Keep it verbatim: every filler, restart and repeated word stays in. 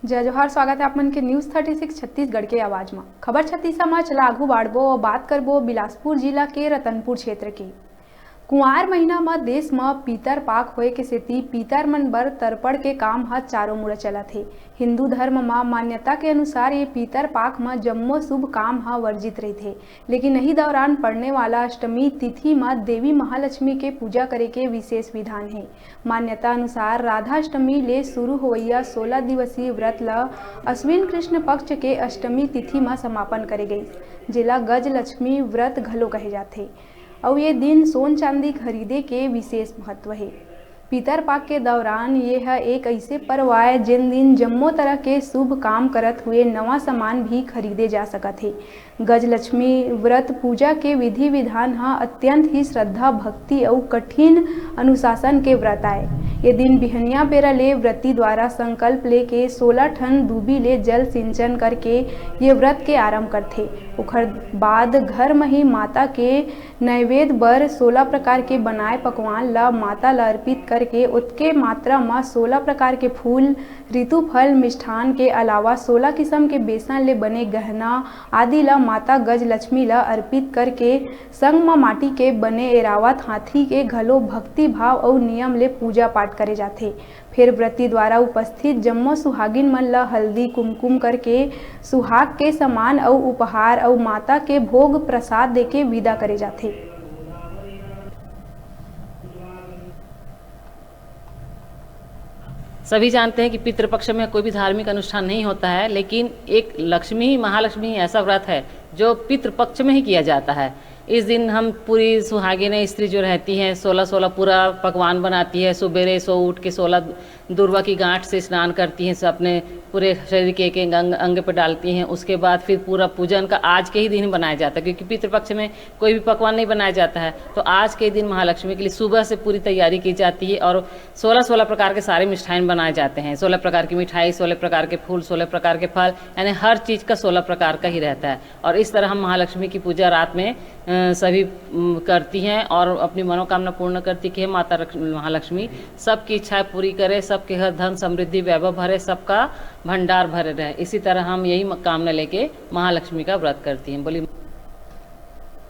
जय जोहार, स्वागत है आप मन के News Thirty Six छत्तीसगढ़ के आवाज म। खबर छत्तीसा म चला आगू बाढ़बो और बात करबो बिलासपुर जिला के रतनपुर क्षेत्र के। कुंवार महीना म देश म पीतर पाक होए के सेती पीतर मन बर तर्पण के काम ह चारों मुड़ा चलत हे। हिंदू धर्म म मान्यता के अनुसार ये पीतर पाक म जम्मो शुभ काम ह वर्जित रहिथे, लेकिन यही दौरान पड़ने वाला अष्टमी तिथि म देवी महालक्ष्मी के पूजा करे के विशेष विधान हे। मान्यता अनुसार राधाष्टमी ले शुरू होवइया सोलह दिवसीय व्रत ल अश्विन कृष्ण पक्ष के अष्टमी तिथि म समापन करे गइस, जेला गजलक्ष्मी व्रत घलो कहे जाथे। अउ ये दिन सोन चांदी खरीदे के विशेष महत्व हे। पीतर पाक के दौरान ये ह एक अइसे पर्व आय, जेन दिन जम्मो तरह के शुभ काम करत हुए नवा सामान भी खरीदे जा सकत हे। गजलक्ष्मी व्रत पूजा के विधि विधान ह अत्यंत ही श्रद्धा, भक्ति अउ कठिन अनुशासन के व्रत आय। ये दिन बिहनिया बेरा ले व्रती द्वारा संकल्प लेके सोलह ठन दूबी ले जल सिंचन करके ये व्रत के आरंभ करथे। ओखर बाद घर म ही माता के नैवेद्य बर सोलह प्रकार के बनाए पकवान ल माता ल अर्पित करके ओतके मात्रा म सोलह प्रकार के फूल, ऋतु फल, मिष्ठान के अलावा सोलह किसम के बेसन ले बने गहना आदि ल माता गजलक्ष्मी ल अर्पित करके संग म माटी के बने एरावत हाथी के घलो भक्ति भाव अउ नियम ले पूजा पाठ करे जाथे। फेर व्रती द्वारा उपस्थित जम्मो सुहागिन मन ल हल्दी कुमकुम करके सुहाग के समान अउ उपहार अउ माता के भोग प्रसाद देके विदा करे जाथे। सभी जानते हैं कि पितृपक्ष में कोई भी धार्मिक अनुष्ठान नहीं होता है, लेकिन एक लक्ष्मी, महालक्ष्मी ऐसा व्रत है जो पितृपक्ष में ही किया जाता है। इस दिन हम पूरी सुहागिन स्त्री जो रहती हैं, सोलह सोलह पूरा पकवान बनाती है। सुबेरे सो उठ के सोलह दुर्वा की गांठ से स्नान करती हैं, सब अपने पूरे शरीर के एक एक अंग, अंग पर डालती हैं। उसके बाद फिर पूरा पूजन का आज के ही दिन ही बनाया जाता है, क्योंकि पितृपक्ष में कोई भी पकवान नहीं बनाया जाता है। तो आज के दिन महालक्ष्मी के लिए सुबह से पूरी तैयारी की जाती है और सोलह सोलह प्रकार के सारे मिष्ठाइन बनाए जाते हैं। सोलह प्रकार की मिठाई, सोलह प्रकार के फूल, सोलह प्रकार के फल, यानी हर चीज़ का सोलह प्रकार का ही रहता है। और इस तरह हम महालक्ष्मी की पूजा रात में, अ, सभी, उम, करती हैं और अपनी मनोकामना पूर्ण करती कि हे माता रक्ष-, महालक्ष्मी सबकी इच्छाएं पूरी करे, सबके घर धन, समृद्धि, वैभव भरे, सबका भंडार भरे रहे। इसी तरह हम यही म-, कामना लेके महालक्ष्मी का व्रत करती हैं। बोली।